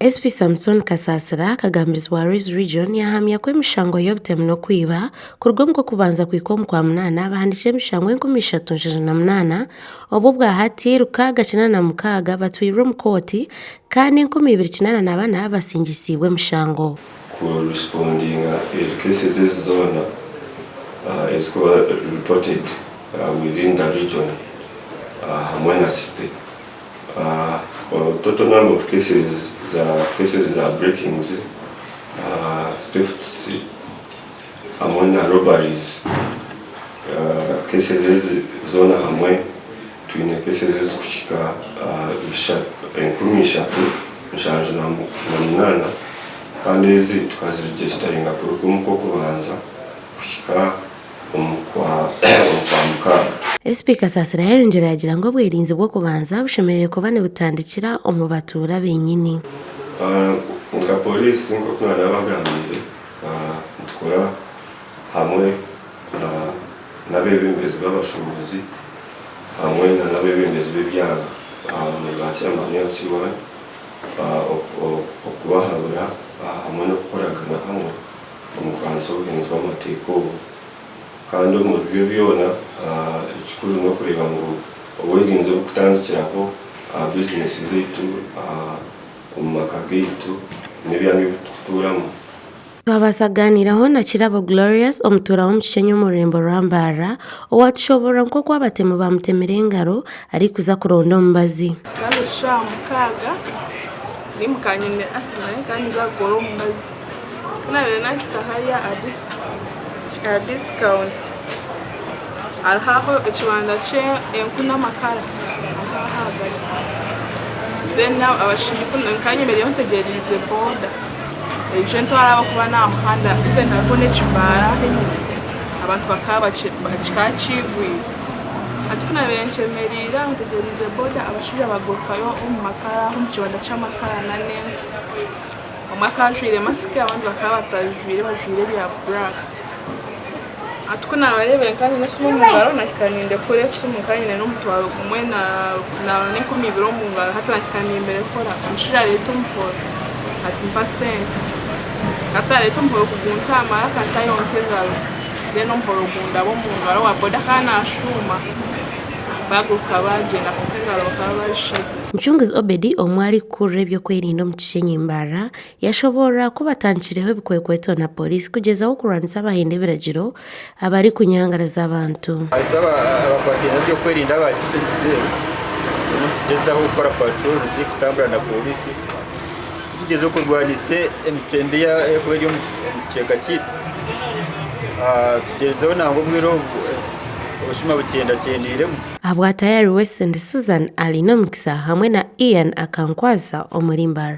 SP Samson Kasasira, akagambirizi wa Rwizi Region yahamya ku emishango y'obutemu n'okwiba kuruga omu Kwokubanza kuhika omu Kwamunaana bahandiikire emishango 3,078 obwo obwahati 686 batwirwe omu kooti kandi 2,084 basingisiibwe emishango. Ku respondinga eri cases ezi zoona ezikuba reported within the region hamwe na city. Total number of cases za cases za breakings, thefts hamwe na robberies cases ezi zoona hamwe twine cases ezikuhika 3778 kandi ezi tukaziregisteringa kuruga omu Kwokubanza kuhika omu Kwamukaaga. SP Kasasira yayongyera yagira ngu obwerinzi bw'okubanza bushemereire kuba nibutandikira omu batuura benyini. Nka Pooriisi nk'oku naabagambiire, nitukora hamwe n'abeebembezi b'abashuubuzi hamwe n'abeebembezi b'ebyanga omuri ba Chairman LC1 okubahabura hamwe n'okukoragana hamwe omu kurwanisa obuhinzi bw'amateeka obu. Kandi omuri byo byona ekikuru n'okureeba ngu obwerinzi oburikutandikiraho aha bizinesi zaitu, omu maka gaitu n'ebyanga ebi turikutuuramu. Twabaasa kugaaniiraho na Kirabo Glorious omutuura w'omu Kishenyi omu rurembo rwa Mbarara owatushoboorora nk'oku abatemu baamutemire engaro arikuza kuronda omubazi. Zikaba ziri shaaha mukaaga niimuka nyine asima nkaba ninza kugura omubazi. Ku naabaire naahika hariya aha disikawunti hariho aho ekibanda ky'enku n'amakara hariho aho ahagati. Then abashaija nkaba nyemereireho ntegyereize boda eije entware ahabw'okuba n'aha muhanda even hariho n'ekibaara aho enyima abantu bakaba kikaba kiigwire. Hati ku naabaire nkyemereire aho ntegyereize boda abashaija bagarukayo omu makara aho omu kibanda ky'amakara n'enku. Omwe akaba ajwaire masiki abandi bakaba batagijwaire bajwaire ebya buraaka. Hati ku naabareebire nkaba nyine esimu omu ngaro nahika nindekura esimu nkaba nyine n'omutwaro gumwe n'enkumi ibiri omu ngaro hati nahika nimbirekura. Omushaija areeta omuhoro ati mpa sente, hati areeta omuhoro kugunta aha maraka ntayonka engaro then omuhoro gundaba omu ngaro owa boda akaba naashuuma baaguruka baagyenda kwonka engaro bakaba bazishazire. Mucunguzi Obedi omwe arikukurira eby'okwerinda omu Kishenyi Mbarara yashoboorora ku batandikireho ebikwekweto na pooriisi kugyezaho kurwanisa abahenda ebiragiro abarikunyangareza abantu. Itwe abakwataine n'eby'okwerinda aba Kisii nitugyezaho kukora patrols kutambura na pooriisi tugyezeho kurwanisa emicwe mibi erikuba eri omu kicweka kyaitu. Tugyezeho nangwa obwire obu obushuma bukyendakyendeiremu. Ahabwa Tayari West ndi Susan Alinomukisa hamwe na Ian Akankwasa omuri Mbarara.